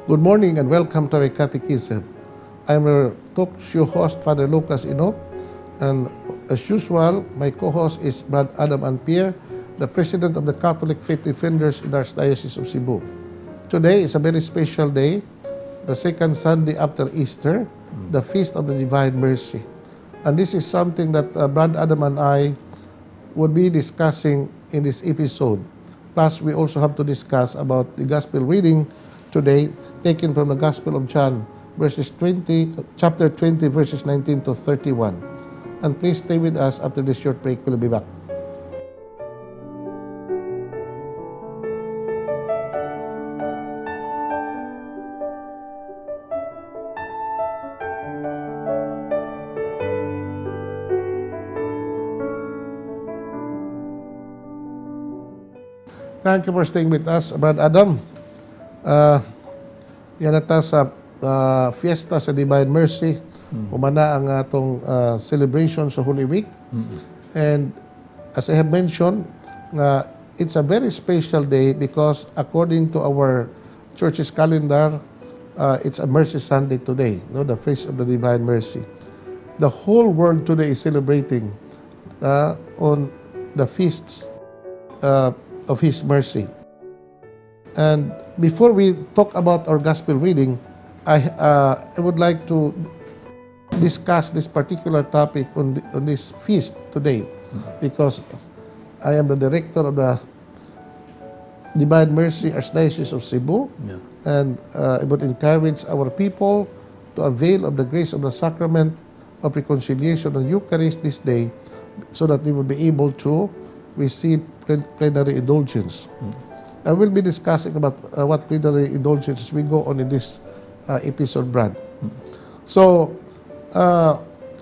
Good morning and welcome to our Catechism. I'm your talk show host, Father Lucas Inop, and as usual, my co-host is Brad Adam Anpier, the president of the Catholic Faith Defenders in the Archdiocese of Cebu. Today is a very special day, the second Sunday after Easter, the Feast of the Divine Mercy. And this is something that Brad Adam and I would be discussing in this episode. Plus, we also have to discuss about the Gospel reading today, taken from the Gospel of John, verses 20, chapter 20, verses 19 to 31. And please stay with us after this short break. We'll be back. Thank you for staying with us, Brad Adam. Yan na ta sa fiesta sa Divine Mercy. Humana ang atong celebration sa Holy Week. And as I have mentioned, it's a very special day because according to our church's calendar, it's a Mercy Sunday today, no, the Feast of the Divine Mercy. The whole world today is celebrating on the feasts of His mercy. And before we talk about our gospel reading, I would like to discuss this particular topic on this feast today because I am the director of the Divine Mercy Archdiocese of Cebu, and I would encourage our people to avail of the grace of the sacrament of reconciliation and Eucharist this day so that they will be able to receive plenary indulgence. I will be discussing about what plenary indulgence as we go on in this episode, Brad. So,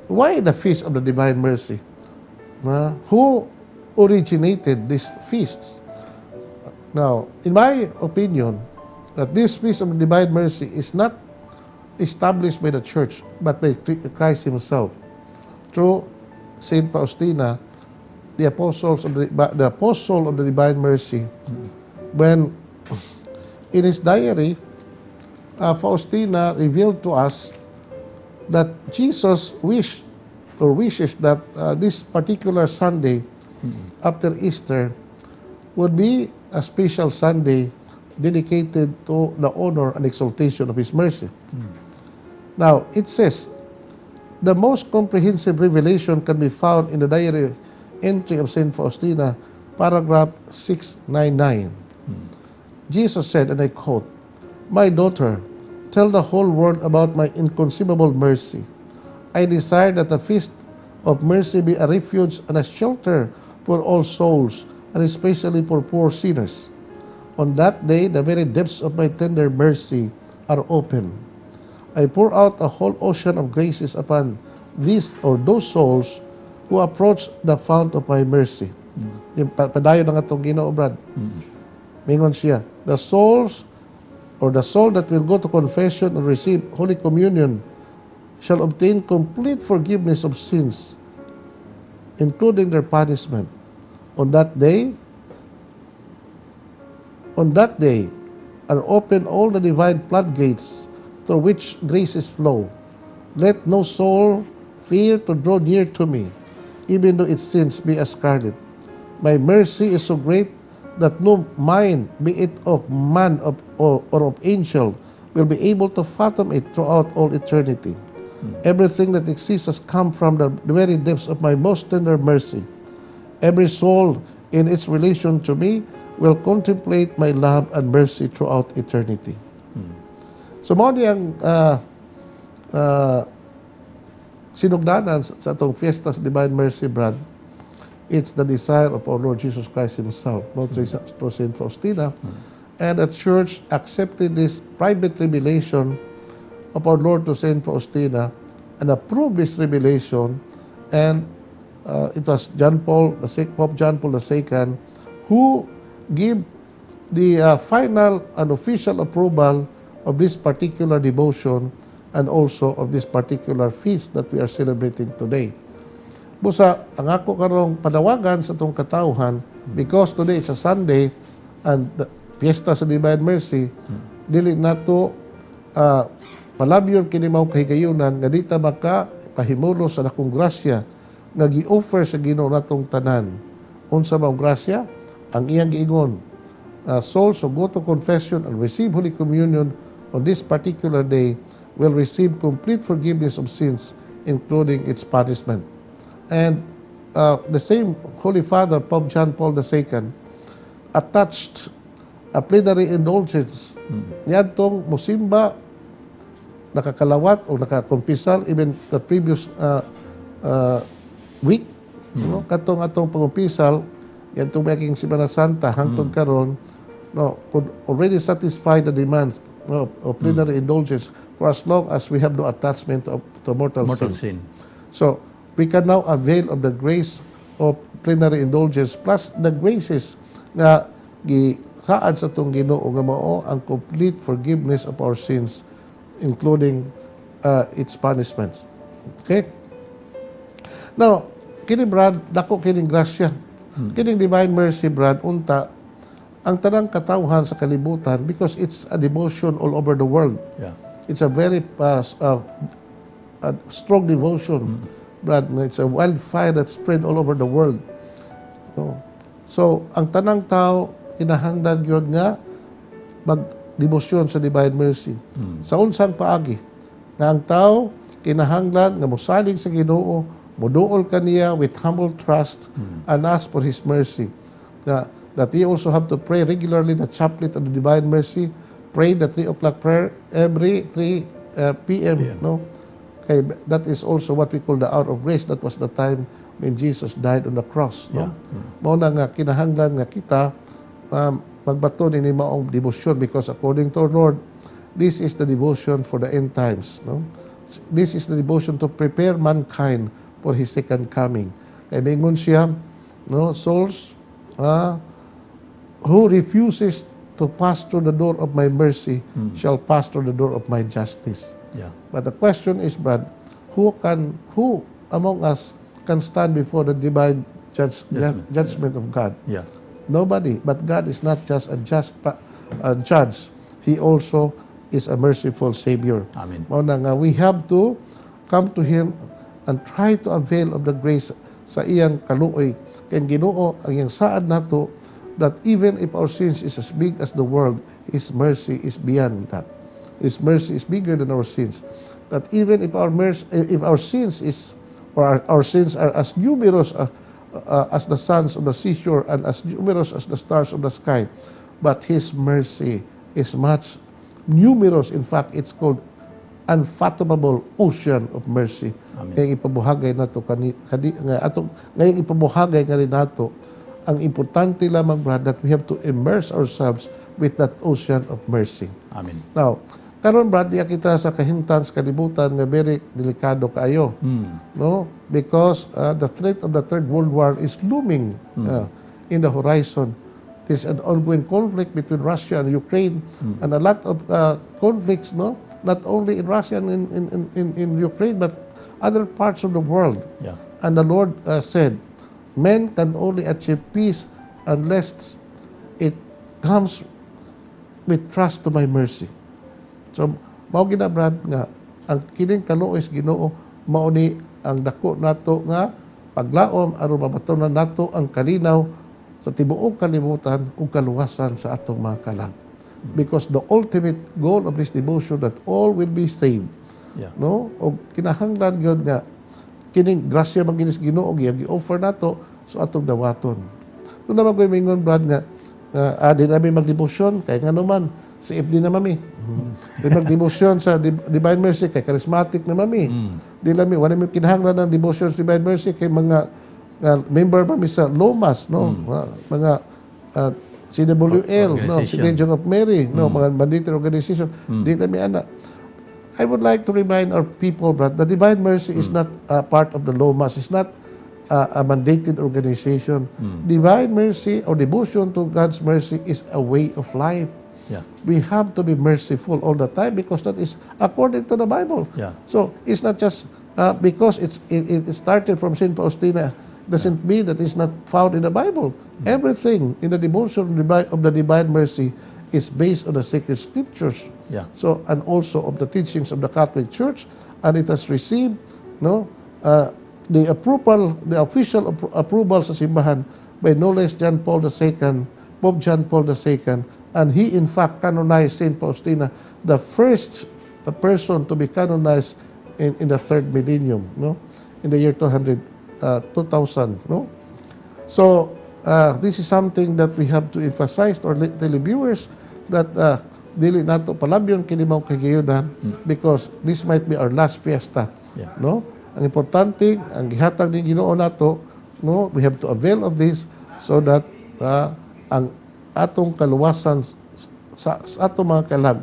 why the Feast of the Divine Mercy? Who originated these feasts? Now, in my opinion, that this Feast of the Divine Mercy is not established by the Church, but by Christ Himself. Through Saint Faustina, the apostle of the Divine Mercy, when in his diary, Faustina revealed to us that Jesus wished or wishes that this particular Sunday after Easter would be a special Sunday dedicated to the honor and exaltation of His mercy. Now, it says, the most comprehensive revelation can be found in the diary entry of St. Faustina, paragraph 699. Jesus said, and I quote, "My daughter, tell the whole world about my inconceivable mercy. I desire that the feast of mercy be a refuge and a shelter for all souls, and especially for poor sinners. On that day, the very depths of my tender mercy are open. I pour out a whole ocean of graces upon these or those souls who approach the fount of my mercy." Yung padayon ng atong Ginoo, Brad. Mingon siya, the souls or the soul that will go to confession and receive Holy Communion shall obtain complete forgiveness of sins, including their punishment. On that day, are open all the divine floodgates through which graces flow. Let no soul fear to draw near to me, even though its sins be as scarlet. My mercy is so great that no mind, be it of man or of angel, will be able to fathom it throughout all eternity. Everything that exists has come from the very depths of my most tender mercy. Every soul in its relation to me will contemplate my love and mercy throughout eternity. So mao ni ang sinugdanan sa atong Fiesta sa Divine Mercy, Brad. It's the desire of our Lord Jesus Christ Himself, no, through Saint Faustina. And the Church accepted this private revelation of our Lord to Saint Faustina and approved this revelation. And it was John Paul, the Pope John Paul II, who gave the final and official approval of this particular devotion and also of this particular feast that we are celebrating today. Busa, ang ako karong panawagan sa atong katawhan, because today is a Sunday and the Fiesta sa Divine Mercy, dili nato Palabyon kini mao kahigayunan nga di ta maka pahimulos sa dakong grasya nga gi-offer sa Ginoo natong tanan. Unsa mao grasya? Ang iyang giingon, souls who go to confession and receive Holy Communion on this particular day will receive complete forgiveness of sins, including its punishment. And the same Holy Father, Pope John Paul II, attached a plenary indulgence niadtong musimba, nakakalawat o nakakumpisal even the previous week, no, katong atong pangumpisal yantong maging Semana Santa hangtod karon, no, could already satisfy the demands, no, of plenary indulgence for as long as we have no attachment to mortal Mortal sin. sin. So, we can now avail of the grace of plenary indulgence plus the graces nga gisaad sa atong Ginoo nga mao ang complete forgiveness of our sins, including its punishments. Okay? Now, kini, Brad, dako kining grasya. Kining Divine Mercy, Brad, unta ang tanang katawhan sa kalibutan because it's a devotion all over the world. It's a very a strong devotion, Brad. It's a wildfire that spread all over the world. No? So, ang tanang tao, kinahanglan yun nga magdebosyon sa Divine Mercy. Sa unsang paagi? Nga ang tao, kinahanglan nga mosalig sa Ginoo, moduol kaniya with humble trust and ask for His mercy. Nga, that he also have to pray regularly the chaplet of the Divine Mercy, pray the 3 o'clock prayer every 3 p.m. No? Kay that is also what we call the hour of grace. That was the time when Jesus died on the cross. No? Mao na nga kinahanglan nga kita magbato ni maong debosyon because according to our Lord, this is the devotion for the end times. No? This is the devotion to prepare mankind for His second coming. Kay mingon siya, no, souls who refuses to pass through the door of my mercy shall pass through the door of my justice. But the question is, Brad, who among us can stand before the divine Judgment. Judgment of God? Yeah. Nobody. But God is not just a just a judge. He also is a merciful Savior. Amen. Mao na nga we have to come to Him and try to avail of the grace sa iyang kaluoy. Kay ang Ginoo ang iyang saad nato that even if our sins is as big as the world, His mercy is beyond that. His mercy is bigger than our sins. That even if our sins is or our sins are as numerous as the sands of the seashore and as numerous as the stars of the sky, but His mercy is much numerous. In fact, it's called unfathomable ocean of mercy. Amen. Kaya ipabuhagay nato kani kadi nga atong ngayong ipabuhagay nga rin nato ang importante lamang, Brad, that we have to immerse ourselves with that ocean of mercy. Amen. Now, karon, Brad, diya kita sa kahimtang sa kalibutan nga very delikado kaayo. No? Because the threat of the Third World War is looming in the horizon. There's an ongoing conflict between Russia and Ukraine and a lot of conflicts, no? Not only in Russia and in Ukraine, but other parts of the world. And the Lord said, men can only achieve peace unless it comes with trust to my mercy. So, mao gina, Brad, nga ang kining kaluoy sa Ginoo mao ni ang dako nato nga paglaom aron mabatonan nato ang kalinaw sa tibuok kalibutan ug kaluwasan sa atong mga kalag. Because the ultimate goal of this devotion that all will be saved. No? O kinahanglan gyud nga kining grasya man ginis Ginoo gi-offer nato, so atong dawaton. Doon naman ko'y mingon, Brad, nga di namin magdebosyon kay ngano man CFD na mami. Di magdebosyon sa Divine Mercy kay charismatic na mami. Di lami wala mi kinahanglan ng devotion sa Divine Mercy kay mga member pa mi sa Lomas, no, mga CWL, no, Organization. Legion of Mary, no, mga mandatory organization. Di nami ana. I would like to remind our people, Brad, the Divine Mercy is not a part of the Lomas. It's not a mandated organization. Divine Mercy or devotion to God's mercy is a way of life. We have to be merciful all the time because that is according to the Bible. So it's not just because it started from Saint Faustina doesn't mean that it's not found in the Bible. Everything in the devotion of the Divine Mercy is based on the sacred scriptures. So, and also of the teachings of the Catholic Church, and it has received, no, the approval, the official approval sa simbahan by no less John Paul II, Pope John Paul II, and he in fact canonized Saint Faustina, the first person to be canonized in the third millennium, no, in the year 200, 2000, no. So, this is something that we have to emphasize to our televiewers that dili nato palabyon kini mao kahigayunan because this might be our last fiesta. No? Ang importante, ang gihatag ni Ginoo nato, no, we have to avail of this so that ang atong kaluwasan sa atong mga kalag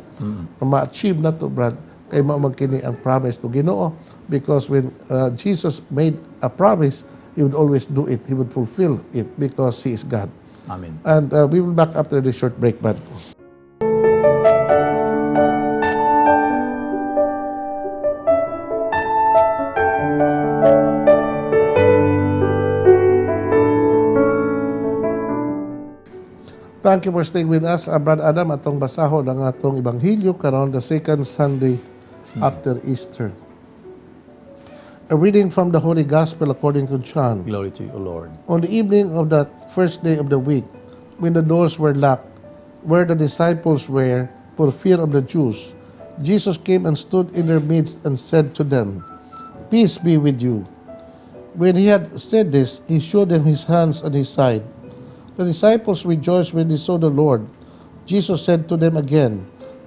na ma-achieve nato, Brad, kay mao man kini ang promise to Ginoo, because when Jesus made a promise, he would always do it. He would fulfill it because he is God. Amen. And we will back after this short break, Brad. Thank you for staying with us. Brad Adam, atong basahon ang atong Ebanghelyo karon, the second Sunday after Easter. A reading from the Holy Gospel according to John. Glory to you, O Lord. On the evening of that first day of the week, when the doors were locked, where the disciples were, for fear of the Jews, Jesus came and stood in their midst and said to them, "Peace be with you." When he had said this, he showed them his hands and his side. The disciples rejoiced when they saw the Lord. Jesus said to them again,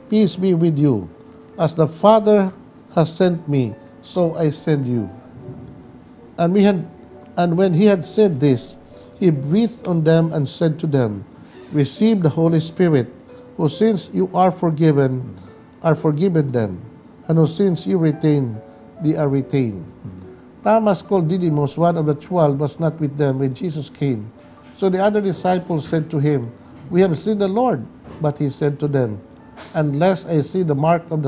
"Peace be with you. As the Father has sent me, so I send you." And when he had said this, he breathed on them and said to them, "Receive the Holy Spirit, whose sins you are forgiven, are forgiven them, and whose sins you retain, they are retained." Thomas, called Didymus, one of the 12, was not with them when Jesus came. So the other disciples said to him, "We have seen the Lord." But he said to them, "Unless I see the mark of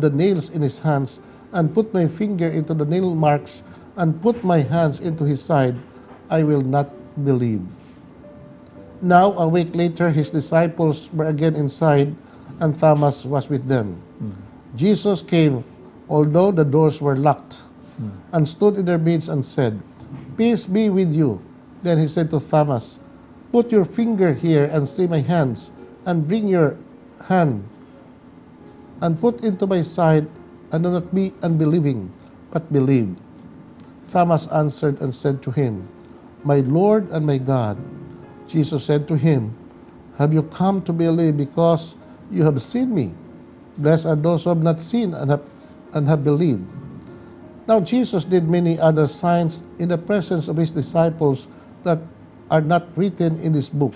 the nails in his hands, and put my finger into the nail marks, and put my hands into his side, I will not believe." Now, a week later, his disciples were again inside, and Thomas was with them. Jesus came, although the doors were locked, and stood in their midst and said, "Peace be with you." Then he said to Thomas, "Put your finger here and see my hands, and bring your hand and put into my side, and do not be unbelieving, but believe." Thomas answered and said to him, "My Lord and my God." Jesus said to him, "Have you come to believe because you have seen me? Blessed are those who have not seen and have believed." Now Jesus did many other signs in the presence of his disciples that are not written in this book.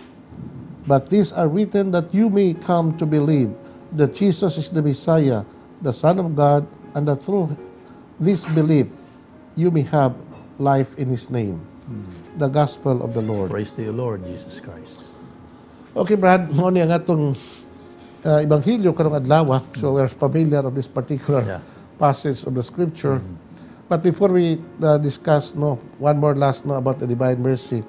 But these are written that you may come to believe that Jesus is the Messiah, the Son of God, and that through this belief you may have life in His name. The Gospel of the Lord. Praise to you, Lord Jesus Christ. Okay, Brad, mao ni ang atong Ebanghelyo karong adlaw. So we are familiar of this particular passage of the scripture. But before we discuss, no, one more last, no, about the Divine Mercy.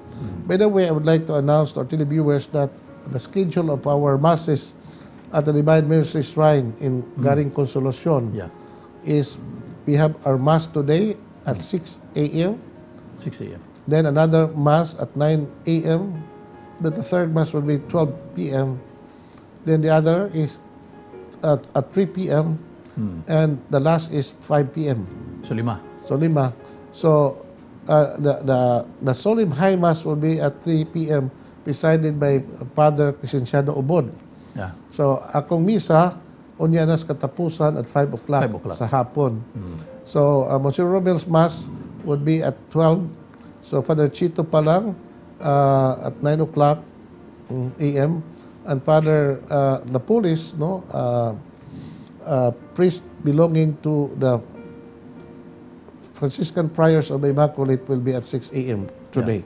By the way, I would like to announce to our televiewers that the schedule of our masses at the Divine Mercy Shrine in Garing Consolacion is we have our mass today at 6 a.m. 6 a.m. Then another mass at 9 a.m. Then the third mass will be 12 p.m. Then the other is at 3 p.m. And the last is 5 p.m. So lima. So lima. So the solemn high mass will be at 3 p.m. presided by Father Crescenciano Ubod. So akong misa unya nas katapusan at 5 o'clock, 5 o'clock. Sa hapon. So Monsignor Romel's mass would be at 12. So Father Chito Palang at 9 o'clock a.m. and Father Napolis, no, priest belonging to the Franciscan Friars of the Immaculate, will be at 6 a.m. today.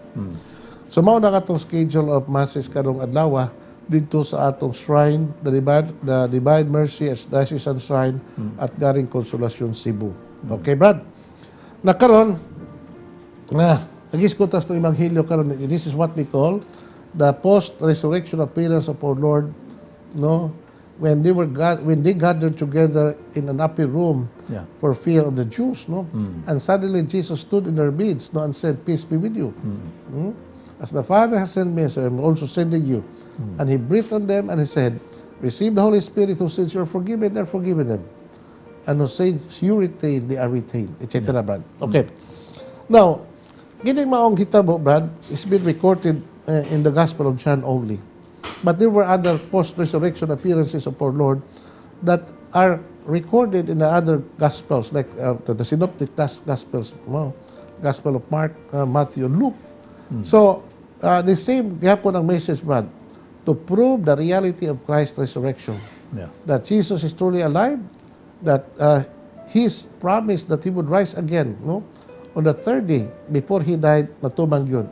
So mao na atong schedule of masses karong adlaw didto sa atong shrine, the Divine Mercy Diocesan Shrine at Garing Consolacion, Cebu. Okay, Brad. Na karon na nagisgot ta sa Ebanghelyo karon. This is what we call the post-resurrection appearance of our Lord no, when they gathered together in an upper room for fear of the Jews, no? And suddenly Jesus stood in their midst, no, and said, "Peace be with you. As the Father has sent me, so I am also sending you." And he breathed on them and he said, "Receive the Holy Spirit. Whose sins you are forgiven, they are forgiven them. And whose sins you retain, they are retained," etc. Brad. Okay. Now, kining maong hitabo, Brad, is been recorded in the Gospel of John only. But there were other post-resurrection appearances of our Lord that are recorded in the other Gospels, like the Synoptic Gospels, no? Gospel of Mark, Matthew, and Luke. So, the same gyapon ang message, Brad, to prove the reality of Christ's resurrection, that Jesus is truly alive, that His promise that He would rise again, no, on the third day before He died, natuman yun.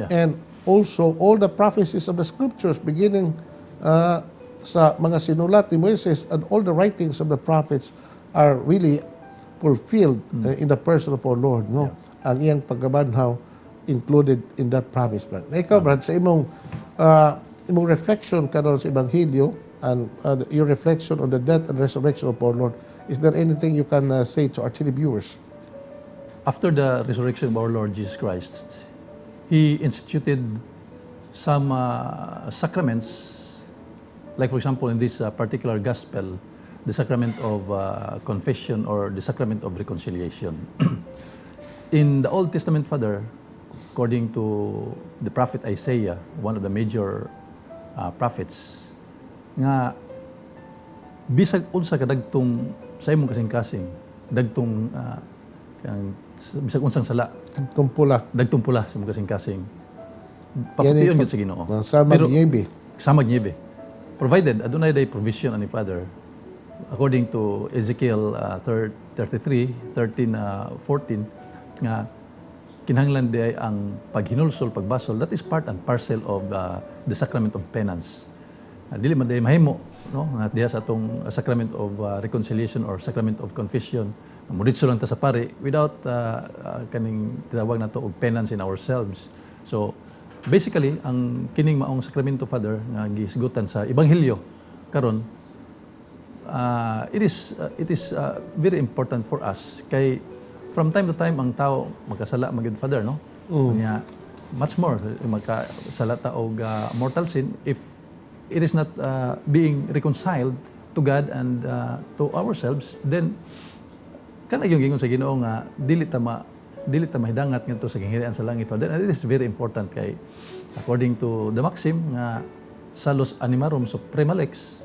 And also, all the prophecies of the Scriptures, beginning sa mga sinulat ni Moises and all the writings of the prophets are really fulfilled in the person of our Lord, no? Ang iyang pagkabanhaw included in that promise, Brad. Na ikaw, Brad, sa imong reflection karon sa Ebanghelyo and your reflection on the death and resurrection of our Lord, is there anything you can say to our televiewers? After the resurrection of our Lord Jesus Christ, He instituted some sacraments, like, for example, in this particular gospel, the sacrament of confession or the sacrament of reconciliation. In the Old Testament, Father, according to the prophet Isaiah, one of the major prophets, nga bisag unsa ka dagtong sa imong kasing-kasing, dagtong kang bisag unsang sala, Itong pula. Dagtong pula sa imong kasing-kasing, papution gyud sa Ginoo. Sa Pero- Magyebe. Samag niebe. Provided adunay day provision ani, Father, according to Ezekiel 33, 13, 14, nga kinahanglan di ay ang paghinulsol, pagbasol, that is part and parcel of the sacrament of penance. Dili man diay mahimo, no, nga diha sa atong sacrament of reconciliation or sacrament of confession, mudiretso lang ta sa pari without kaning tinawag nato og penance in ourselves. So basically, ang kining maong sakramento, Father, nga gihisgutan sa ebanghelyo karon, it is very important for us kay from time to time ang tao magkasala man gyud, Father, no? Nya much more magkasala ta og mortal sin if it is not being reconciled to God and to ourselves, then kana yung gingon sa Ginoo nga dili ta mahidangat ngadto sa gingharian sa langit. Father, and it is very important kay according to the maxim nga salus animarum suprema lex,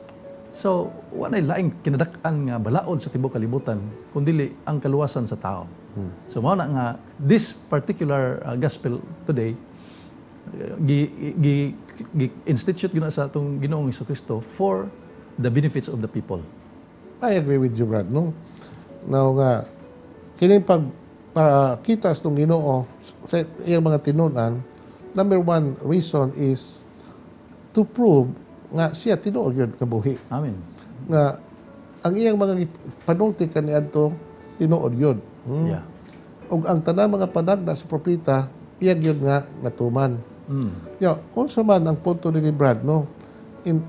so walay laing kinadak-an nga balaod sa tibuok kalibutan kundi ang kaluwasan sa tao. So mao na nga this particular gospel today gi institute gyud na sa atong Ginoong Kristo for the benefits of the people. I agree with you, Brad. No? Now nga, kini pag kita sa itong Ginoo sa iyang mga tinunan, number one reason is to prove nga siya tinuod yun kabuhi. Amen. Nga ang iyang mga panulti kaniadto tinuod yun. Ug ang tanang mga panagna sa propeta, iya gyud nga natuman. Yeah, unsa man ang punto ni Brad, no? In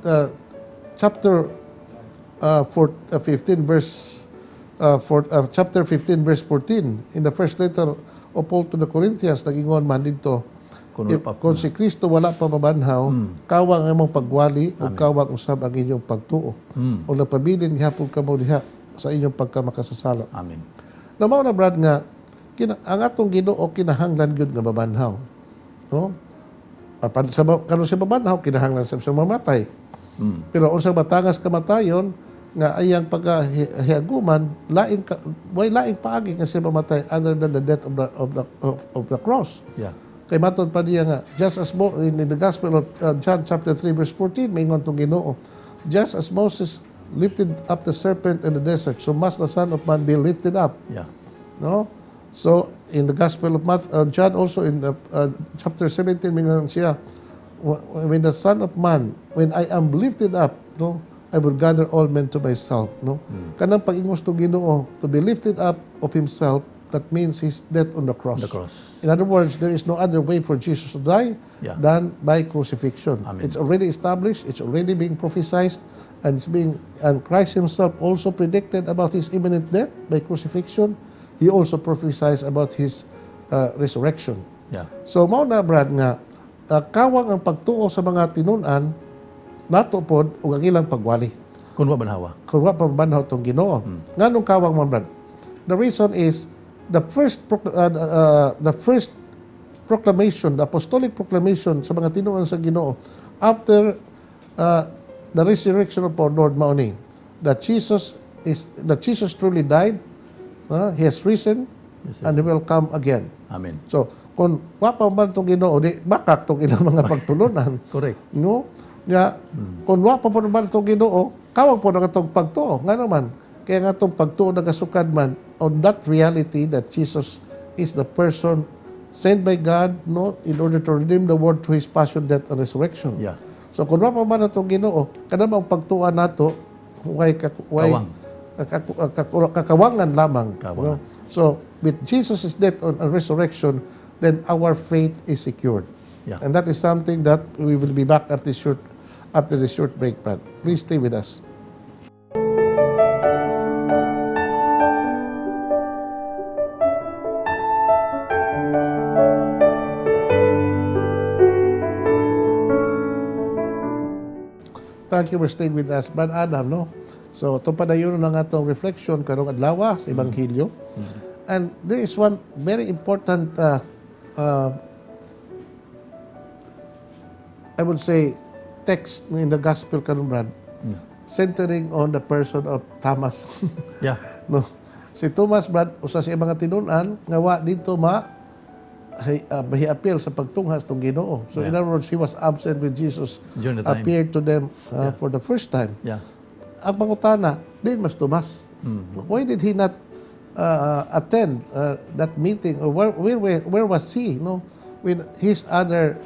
chapter 15 verse chapter 15 verse 14 in the first letter of Paul to the Corinthians, nagingon man didto, Kung wala if, pa- kung si Kristo wala pa mabanhaw, kawang ang imong pagwali ug kawang usab ang inyong pagtuo. O nagpabilin gihapon kamo diha sa inyong pagkamakasasala. Amen. Na mao na, Brad, nga ang atong Ginoo kinahanglan gyud nga mabanhaw. No? Apan sa karon siya mabanhaw, kinahanglan sa siya mamatay. Pero unsa matangas kamatayon nga ayang pagkahiaguman, laing ka, way laing paagi nga siya mamatay other than the death of the cross. Kay matod pa niya nga just as in the Gospel of John chapter 3 verse 14, maingon tong Ginoo, "Just as Moses lifted up the serpent in the desert, so must the Son of Man be lifted up." No? So, in the Gospel of John also in the chapter 17, mingon siya, "When the Son of Man, when I am lifted up, no, I will gather all men to myself," no? Kanang pag-ingos ng Ginoo to be lifted up of himself, That means his death on the cross. The cross. In other words, there is no other way for Jesus to die than by crucifixion. Amen. It's already established, it's already being prophesied, and Christ himself also predicted about his imminent death by crucifixion. He also prophesied about his resurrection. So mao na, Brad, nga kawang ang pagtuo sa mga tinun-an nato pod ug ang ilang pagwali Kung wa banhawa. Kung wa pa mabanhaw tong Ginoo. Nganong kawang man, Brad? The reason is the first proclamation, the apostolic proclamation sa mga tinuan sa Ginoo after the resurrection of our Lord mao ni that Jesus truly died, he has risen, and he will come again. Amen. So, kung wa pa man tong Ginoo, di bakak tong ilang mga pagtulunan. Correct. No? Ya, kung wa pa po naman itong Ginoo, kawang po na itong pagtuo. Nga naman, kaya nga itong pagtuo nagasukad man on that reality that Jesus is the person sent by God, no, in order to redeem the world through His passion, death, and resurrection. So kung wa pa man itong Ginoo, kada ang pagtuo nato, way Kawang. kakawangan lamang. Kawangan. No? So, with Jesus' death and resurrection, then our faith is secured. And that is something that we will be back at this short, after this short break, Brad. Please stay with us. Thank you for staying with us, Brad Adam, no? So, ito padayon na nga itong reflection karong adlaw sa Ebanghelyo. And there is one very important, I would say, text in the gospel karon, Brad, centering on the person of Thomas. No? Si Thomas, Brad, usa sa mga tinun-an nga wa dito ma mahiapil sa pagtunghas tong Ginoo. So in other words, he was absent with Jesus During the time. Appeared to them for the first time. Ang pangutana, diin man si Tomas? Why did he not attend that meeting? Or where was he? No, when his other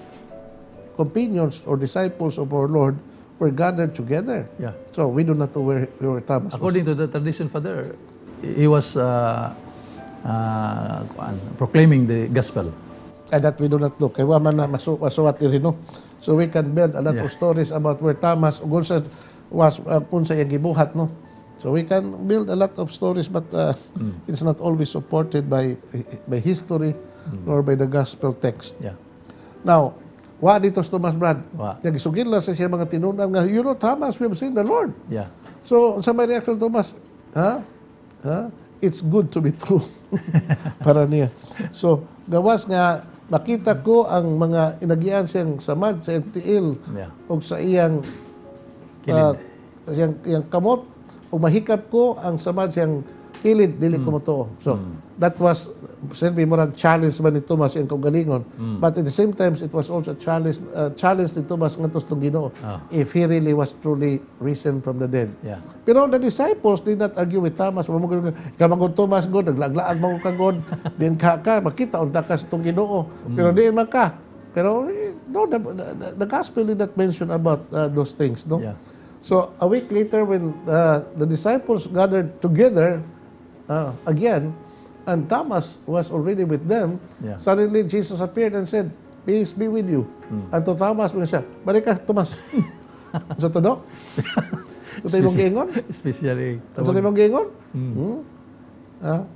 companions or disciples of our Lord were gathered together. So we do not know where Thomas was. According to the tradition, Father, he was kuan, proclaiming the gospel. And that we do not know. Kaya wa man na masuwat diri, no? So we can build a lot of stories about where Thomas kung sa was kung sa iyang gibuhat, no? So we can build a lot of stories, but it's not always supported by history nor by the gospel text. Now, wa dito si Thomas, Brad. Wa. Nagisugid lang sa siya mga tinunan nga, "You know, Thomas, we have seen the Lord." So, sa may reaction Thomas, "Ha? Ha? It's good to be true." Para niya. So, gawas nga, makita ko ang mga inagian siyang samad sa iyang tiil o sa iyang Kilid. Iyang kamot o mahikap ko ang samad siyang kilid, dili ko motoo. So, that was siyempre murag challenge ba ni Thomas iyang kaugalingon. But at the same time, it was also a challenge ni Thomas ngadto sa Ginoo if he really was truly risen from the dead. Pero the disciples did not argue with Thomas. Ikaw man gud, Thomas god, naglaaglaag man ka god, diin ka ka, makita unta ka sa itong Ginoo. Pero diin man ka. Pero no, the gospel did not mention about those things, no? Yeah. So a week later, when the disciples gathered together again, and Thomas was already with them, suddenly Jesus appeared and said, "Peace be with you." And to Thomas, ingon siya, "Balik ka, Thomas. Sa tuno? Sa imong giingon?" Especially, Sa imong giingon? Hmm? Ah?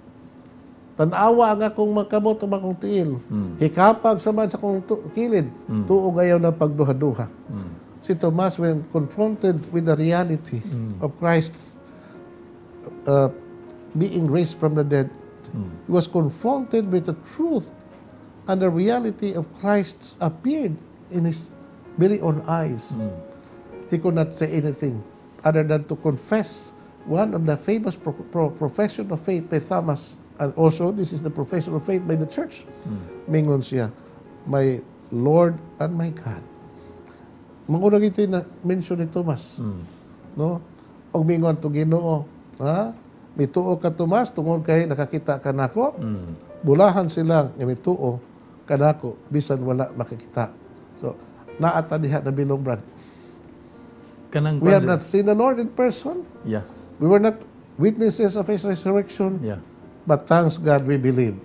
Tan-awa ang akong mga kamot ug akong tiil. Hikapag samad sa akong kilid. Tuo ayaw na pagduha-duha." Si Tomas, when confronted with the reality of Christ's being raised from the dead, he was confronted with the truth and the reality of Christ's appeared in his very own eyes. He could not say anything other than to confess one of the famous profession of faith by Thomas. And also, this is the profession of faith by the church. Mingon siya, "My Lord and my God." Manguna ito na mention ni Thomas. No? Og mingon to Ginoo, ha? "Mituo ka, Tomas, tungod kay nakakita ka nako. Bulahan sila nga mituo kanako bisan wala makikita." So, naa ta diha nabilong, Brad. Kanang We have not seen the Lord in person. We were not witnesses of His resurrection. But thanks God we believe.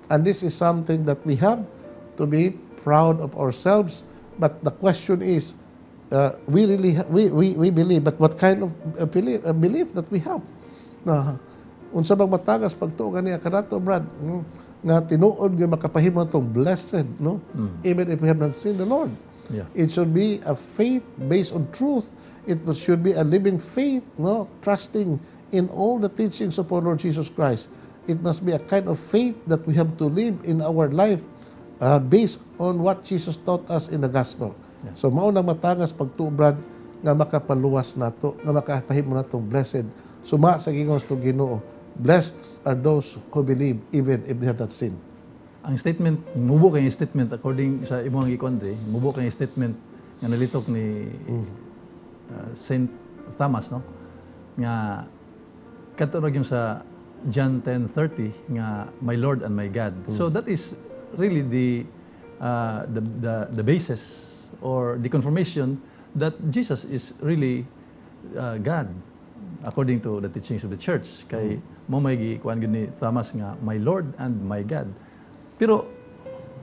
And this is something that we have to be proud of ourselves. But the question is, we really ha- we believe, but what kind of belief that we have? Na unsa bang matagas pagtuo gani kanato, Brad, nga tinuod nga makapahimo atong blessed, no, even if we have not seen the Lord? It should be a faith based on truth. It should be a living faith, no, trusting in all the teachings of our Lord Jesus Christ. It must be a kind of faith that we have to live in our life based on what Jesus taught us in the gospel. So mao na matagas pagtuo, Brad, nga makapaluwas nato, nga makapahimo natong blessed. Suma sa giingon sa Ginoo, blessed are those who believe even if they have not seen. Ang statement, mubo kay statement according sa imong gikuan dre, mubo kay statement nga nalitok ni Saint Thomas, no? Nga kadto ra yung sa John 10:30 nga "My Lord and my God." So that is really the basis or the confirmation that Jesus is really God according to the teachings of the church, kay mao may gikuan gyud ni Thomas nga "My Lord and my God." Pero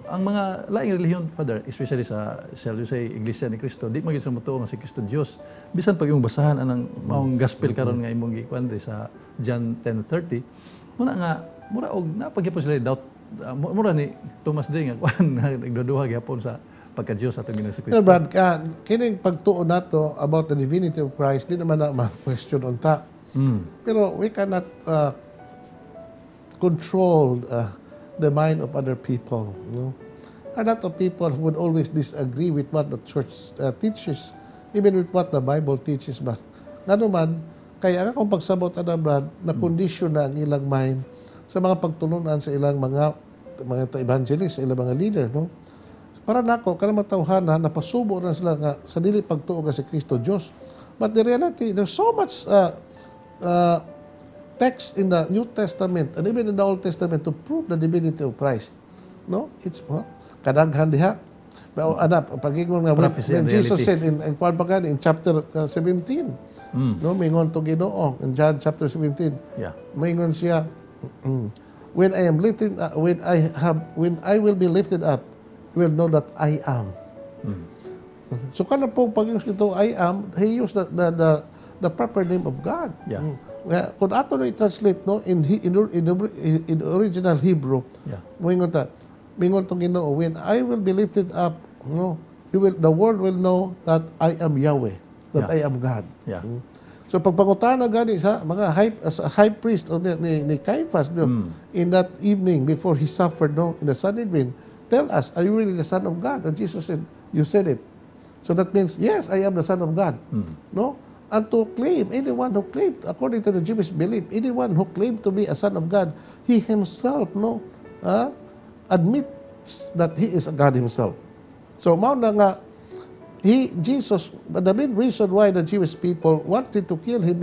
ang mga laing relihiyon, Father, especially sa, shall you say, Iglesia ni Cristo, di man gyud sila motuo nga si Kristo Dios. Bisan pag imong basahan anang maong gospel karon nga imong gikuan diri sa John 10:30, muna nga mura og naa pa gyapon sila doubt, mura ni Thomas diri nga kuan, nagduduha gyapon sa pagka-Dios atong Ginoong Kristo. No, Brad, kining pagtuo nato about the divinity of Christ, di naman na ma-question unta. Pero we cannot control the mind of other people. No? A lot of people who would always disagree with what the church teaches, even with what the Bible teaches ba. Ngano man, kaya ang akong pagsabot ana, Brad, na kondisyon na ang ilang mind sa mga pagtulunan sa ilang mga evangelist, sa ilang mga leader, no? Para nako, kanang matawhana, napasubo na sila nga sa dili pagtuo nga si Kristo Diyos. But the reality, there's so much text in the New Testament and even in the Old Testament to prove the divinity of Christ. No? It's kadaghan diha. Pero anak, pagingon nga Prophecy when and Jesus reality. Said in kuan pa gani, in chapter 17, no, mingon to Ginoo in John chapter 17. Mingon siya, "When I am lifted, when I have, when I will be lifted up, you will know that I am." So kana po pag ito "I am," he used the proper name of God. Kaya kung ato na i-translate, no, in original Hebrew, moingon ta, mingon tong Ginoo, "When I will be lifted up, no, you will the world will know that I am Yahweh, that I am God." So pagpangutana gani sa mga high as a high priest o ni Caiaphas, no, in that evening before he suffered, no, in the Sanhedrin, "Tell us, are you really the Son of God?" And Jesus said, "You said it." So that means, yes, I am the Son of God. No? And to claim, anyone who claimed, according to the Jewish belief, anyone who claimed to be a son of God, he himself, no, admits that he is a God himself. So, mao na nga, Jesus, but the main reason why the Jewish people wanted to kill him,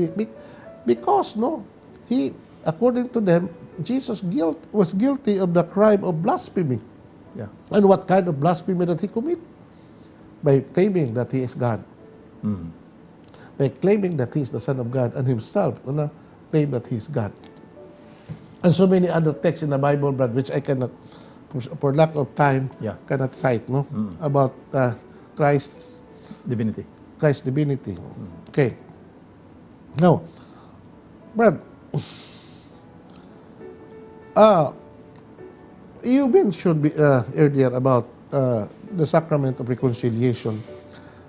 because, no, he, according to them, Jesus was guilty of the crime of blasphemy. And what kind of blasphemy that he commit? By claiming that he is God. By claiming that he is the Son of God and himself, ano, claim that he is God. And so many other texts in the Bible, Brad, which I cannot, for lack of time, cannot cite, no, about Christ's divinity. Christ's divinity. Okay. Now, Brad, you mentioned earlier about the sacrament of reconciliation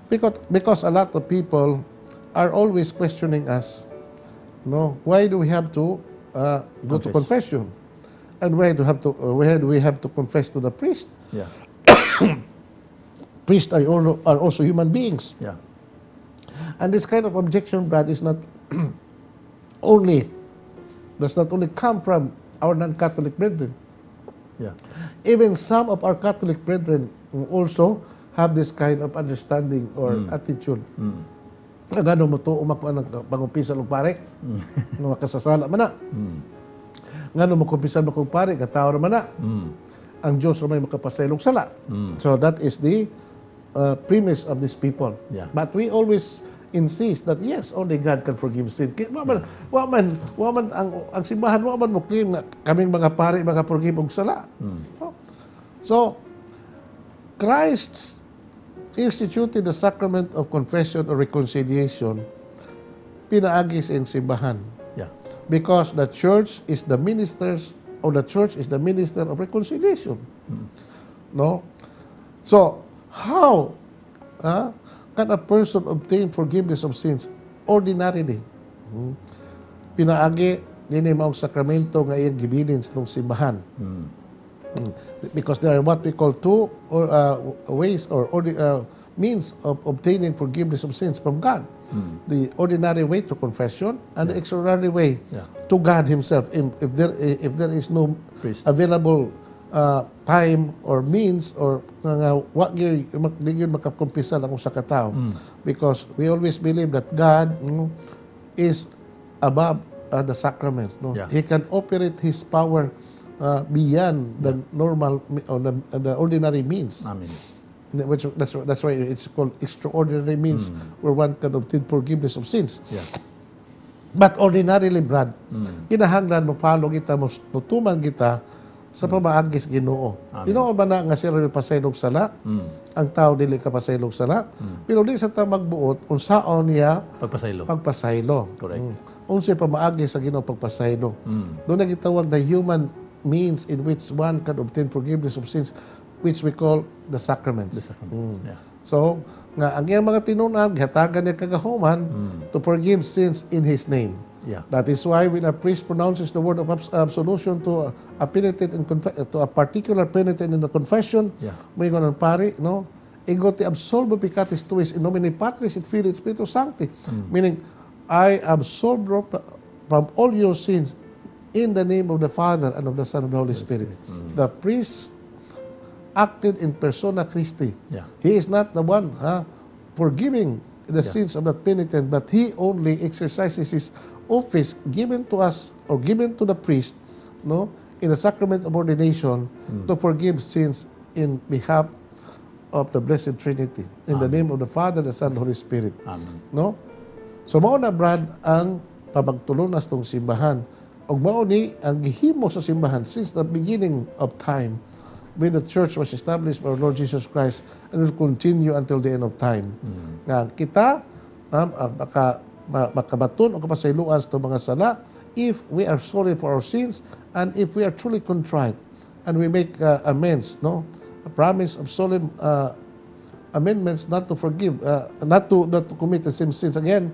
because a lot of people are always questioning us, no, why do we have to go to Confess. Confession? And why do we have to confess to the priest? Priests are also human beings. And this kind of objection, Brad, is not only does not only come from our non-Catholic brethren. Even some of our Catholic brethren also have this kind of understanding or attitude. Nga ngano mo tuo man ang pangumpisal og pare? Nga makasasala man na. Ngano mo kumpisal mo kog pare, nga tao man na. Ang Diyos may makapasaylog sala. So that is the premise of these people. But we always insist that yes, only God can forgive sin. Kay wa man ang simbahan, wa man mo claim nga kaming mga pari mga forgive og sala. No? So Christ instituted the sacrament of confession or reconciliation pinaagi sa iyang simbahan because the church is the ministers or the church is the minister of reconciliation. No? So, how can a person obtain forgiveness of sins ordinarily? Pinaagi dinhi maong sakramento nga iyang gibilin sa simbahan. Because there are what we call two or ways or means of obtaining forgiveness of sins from God. The ordinary way to confession and the extraordinary way to God Himself. If there is no priest available time or means or nga wa gyud di gyud makakumpisal ang usa ka tawo. Because we always believe that God is above the sacraments, no? Yeah. He can operate His power beyond the normal or the ordinary means. Amen. Which that's why it's called extraordinary means where one can obtain forgiveness of sins. But ordinarily, Brad, kinahanglan mo follow kita, mo tuman kita sa pamaagi sa Ginoo. Amen. Tinuod ba na nga siya rin pasaylog sala? Ang tao dili ka pasaylog sala. Pero di sa ta magbuot unsaon niya pagpasaylo. Pagpasaylo. Correct. Unsay pamaagi sa Ginoo pagpasaylo? Doon na gitawag na human means in which one can obtain forgiveness of sins, which we call the sacraments. The sacraments. So, nga ang iyang mga tinun-an, gihatagan niya kagahuman to forgive sins in His name. That is why when a priest pronounces the word of absolution to a penitent in to a particular penitent in the confession, moingon ang pari, no? "Ego te absolvo peccatis tuis in nomine Patris et Filii et Spiritus Sancti." Meaning, "I absolve you from all your sins in the name of the Father and of the Son and of the Holy Spirit." The priest acted in persona Christi. He is not the one forgiving the sins of that penitent, but he only exercises his office given to us or given to the priest, no, in the sacrament of ordination to forgive sins in behalf of the Blessed Trinity. In the name of the Father, the Son, and the Holy Spirit. Amen. No? So mao na, Brad, ang pamagtulunas tong simbahan. Ug mao ni ang gihimo sa simbahan since the beginning of time when the church was established by our Lord Jesus Christ and will continue until the end of time. Nga kita ang makabaton o kapasayloan sa mga sala if we are sorry for our sins and if we are truly contrite and we make amends, no? A promise of solemn amendments not to forgive, not to commit the same sins again,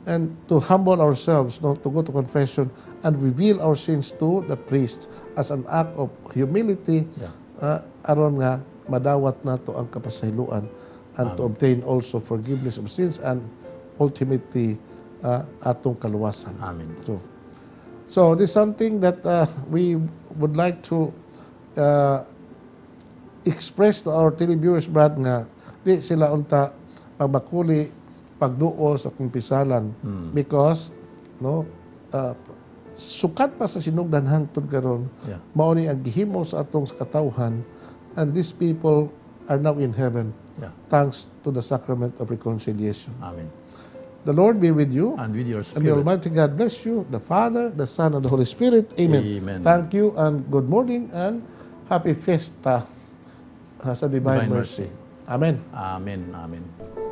and to humble ourselves, no, to go to confession and reveal our sins to the priest as an act of humility, aron nga madawat nato ang kapasayloan and to obtain also forgiveness of sins and ultimately atong kaluwasan. Amen. So this is something that we would like to express to our televiewers, Brad, nga di sila unta pagmakuli pagduol sa kumpisalan because, no, sukad pa sa sinugdan hangtod karon, mao ni ang gihimo sa atong katawhan, and these people are now in heaven thanks to the sacrament of reconciliation. Amen. The Lord be with you. And with your And the spirit. Almighty God bless you, the Father, the Son, and the Holy Spirit. Amen. Amen. Thank you and good morning and happy fiesta sa Divine Divine Mercy. Amen. Amen. Amen.